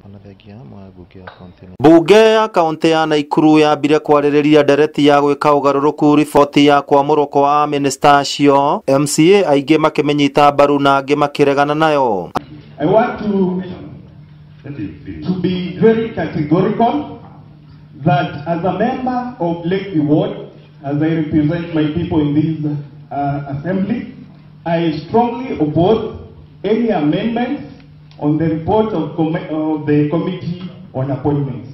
Ona thengia mbunge ya kaunti. Mbunge ya kaunti ya Naikuru yambire kwarĩrĩria ndereti ya gwĩka ũgarũrũku riboti ya kwamũrwo kwa amĩnĩsta acio, MCA aingĩ makĩmĩnyita mbaru na angĩ makĩregana nayo. I want to be very categorical that as a member of Lakeview Ward, as I represent my people in this assembly, I strongly oppose any amendments on the report of the Committee on Appointments.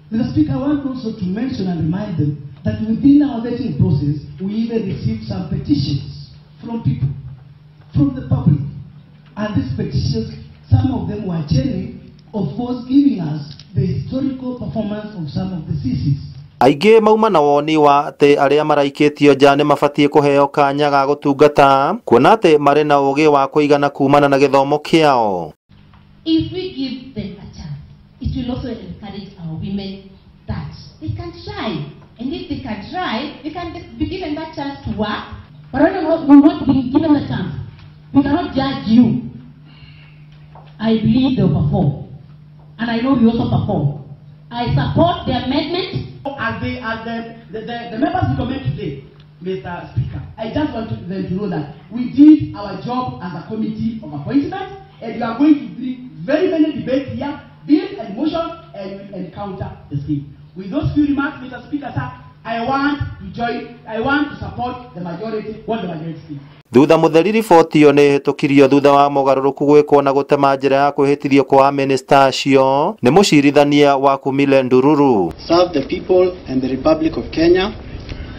Mr. Speaker, I want also to mention and remind them that within our vetting process, we even received some petitions from people, from the public. And these petitions, some of them were genuine, of course, giving us the historical performance of some of the CCs. Aingĩ mauma na woni wa atĩ arĩa maraikĩtio nja nĩ mabatiĩ kũheo kanya ga gũtungata kuona atĩ marĩ na ũgĩ wa kũigana kumana na gĩthomo kĩao. If we give them a chance, it will also encourage our women that they can try. And if they can try, they can be given that chance to work. But when we not be given the chance, we cannot judge you. I believe they will perform. And I know you also perform. I support the amendment. As the members we commend today, Mr. Speaker, I just want them to know that we did our job as a committee of appointment, and we are going to bring very many debates here, bills and motions, and we encounter the same. With those few remarks, Mr. Speaker, sir, I want to join, I want to support the majority, what the majority says. Thutha mutheri riboti ĩyo nĩ ĩhĩtũkirio thutha wa mogarũrũku gwĩkwo na gũtema njĩra ya kwĩhĩtithio kwa amĩnĩsta acio nĩ mũcirithania wa Kumile Ndururu. Serve the people and the Republic of Kenya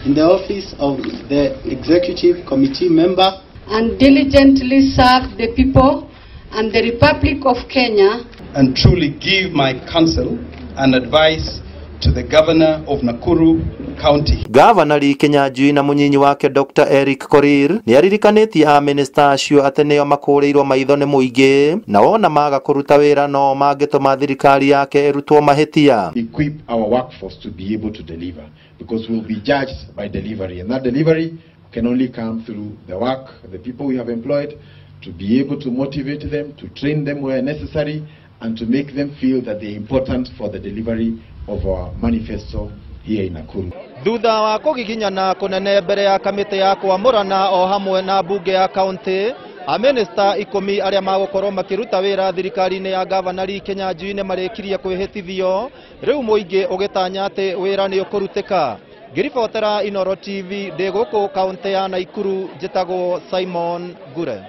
in the office of the Executive Committee member and diligently serve the people and the Republic of Kenya and truly give my counsel and advice to the Governor of Nakuru County. Governor Lee Kinyanjui na munyinyi wake Dr. Eric Korir nĩ aririkanĩtie amĩnĩsta acio atĩ nĩo makũrĩirwo maitho nĩ mũingĩ na wona maga kũruta wĩra no mangĩtũma thirikari yake ĩrutwo mahĩtia. Equip our workforce to be able to deliver, because we'll be judged by delivery, and that delivery can only come through the work, the people we have employed, to be able to motivate them, to train them where necessary, and to make them feel that they're important for the delivery of our manifesto here in Nakuru. Thutha wa kũgiginyana kũnene mbere ya kamĩtĩ ya kwamũrana o hamwe na mbunge ya kaunti, amĩnĩsta 10 arĩa magũkorwo makĩruta wĩra thirikari-inĩ ya Gavana Lee Kinyanjui nĩ marĩkirie kwĩhĩtithio, rĩu mũingĩ ũgĩtanya atĩ wĩra nĩ ũkũrutĩka. Ngĩribotera Inooro TV ndĩ gũkũ kaunti ya Naikuru, njĩtagwo Simon Ngure.